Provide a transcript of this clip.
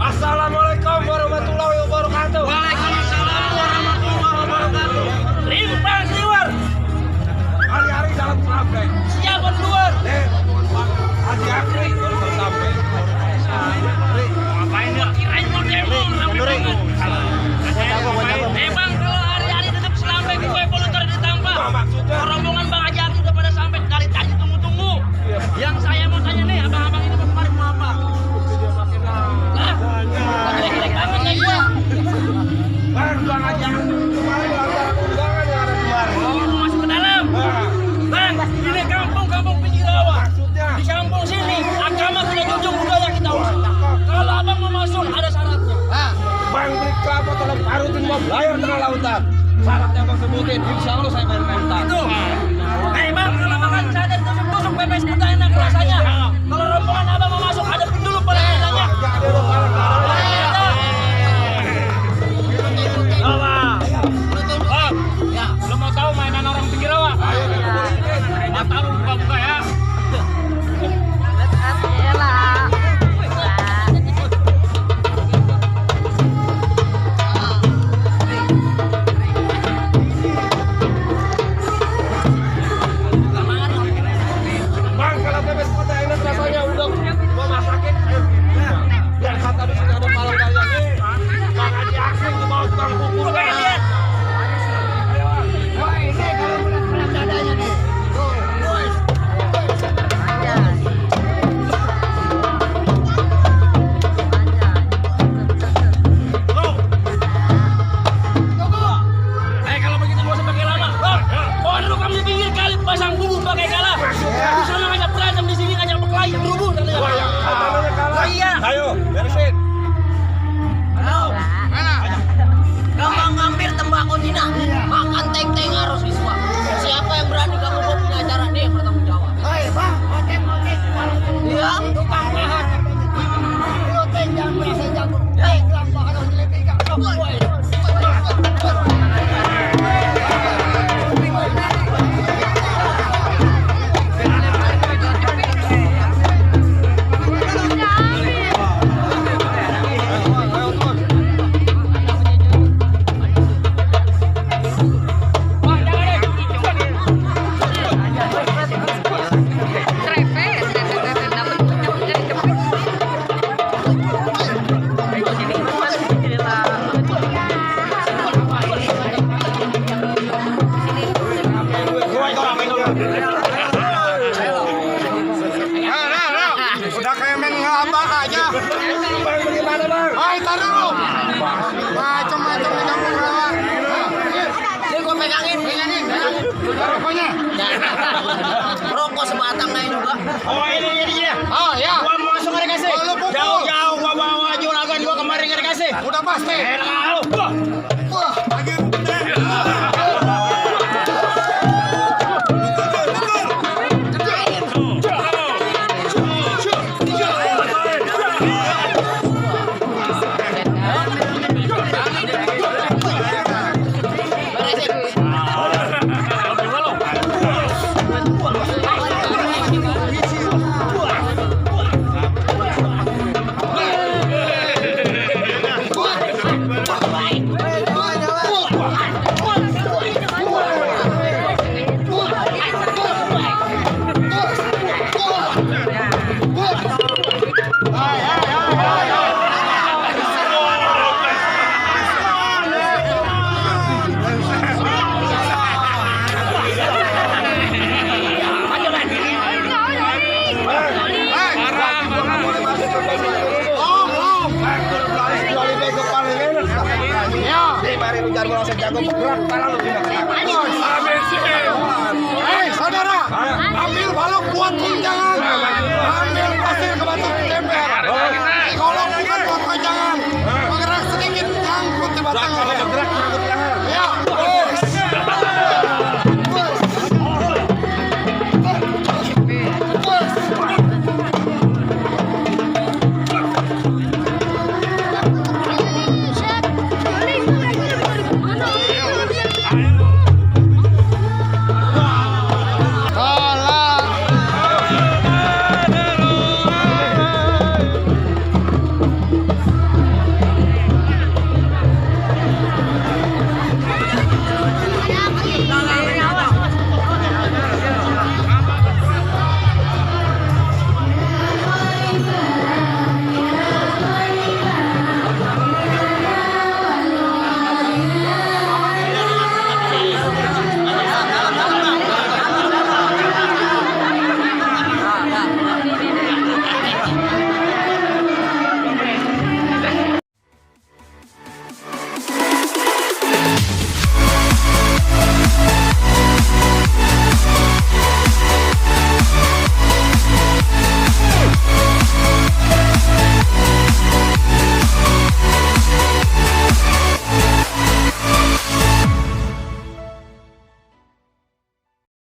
Assalamualaikum warahmatullahi wabarakatuh. Waalaikumsalam warahmatullahi wabarakatuh. Rimpang keluar. Hari-hari dalam sampai. Siapa luar? Haji Akri baru sampai. Ngapain ya? Kirain mau demo. Emang kalau hari-hari tetap sampai gue polutor ditambah. Maksudnya? Rombongan Bang Haji Akri udah pada sampai dari tadi tunggu-tunggu. Yang saya mau tanya nih, abang-abang ini mau kemarin mau apa? Lah, jelek-jelek banget nih gua. Bang Haji Akri kemarin lantaran undangan yang ada di luar. Oh, mau masuk ke dalam. Bang, ini kampung pinggir rawa. Maksudnya? Di kampung sini, agama kita junjung, budaya kita urus. Kalau abang mau masuk, ada syaratnya. Bang beli kelapa tolong parutin mau layar tengah lautan. Syarat yang bang sebutin, insya Allah saya bayar mental. Itu. Bang, kalau makan sate tusuk-tusuk pepes kita enak rasanya. Kalau rombongan abang mau masuk, ada dulu pada enaknya. Lo mau tahu mainan orang pinggir rawa? Mata lu buka-buka ya. Bang, kalau pepes kota enak rasanya udah gua masakin. Biar kata di sini ada malam kalian. Bang Haji Akri itu mau tukang bubur. Oke, lihat. Wah ini kalau melihat dadanya nih. Tuh, boys. Kalau begitu gak usah pakai lama. Pohon lu kamu di pinggir kali pasang bubur pakai galah. Di sana ngajak berantem, di sini ngajak berkelahi berubur katanya. Wah, yang katananya kalah. Oh iya. Ayo, beresin. Halo. Mana? Gampang ngambil tembakau Cina. Makan teng-teng harus siswa. Siapa yang berani kamu mau punya acara nih yang bertanggung jawab. Hai, Bang. Oke. Iya, tukang bahan. Lo teng jangan berasa jago. Teng gelang bahan harus lebih enggak. Udah kayak main ngabak aja. Bang, bagaimana bang? Hai, taruh lu. Macam-macam di kampung rawa. Ini gua pegangin. Rokoknya? Rokok sebatang naik juga. Oh ini dia. Oh ya. Gua mau masuk nggak dikasih. Oh, lu pukul. Jauh-jauh gua bawa juragan gua kemarin nggak dikasih. Udah pasti. Enak lu. Wah, Lagi Wah, dalam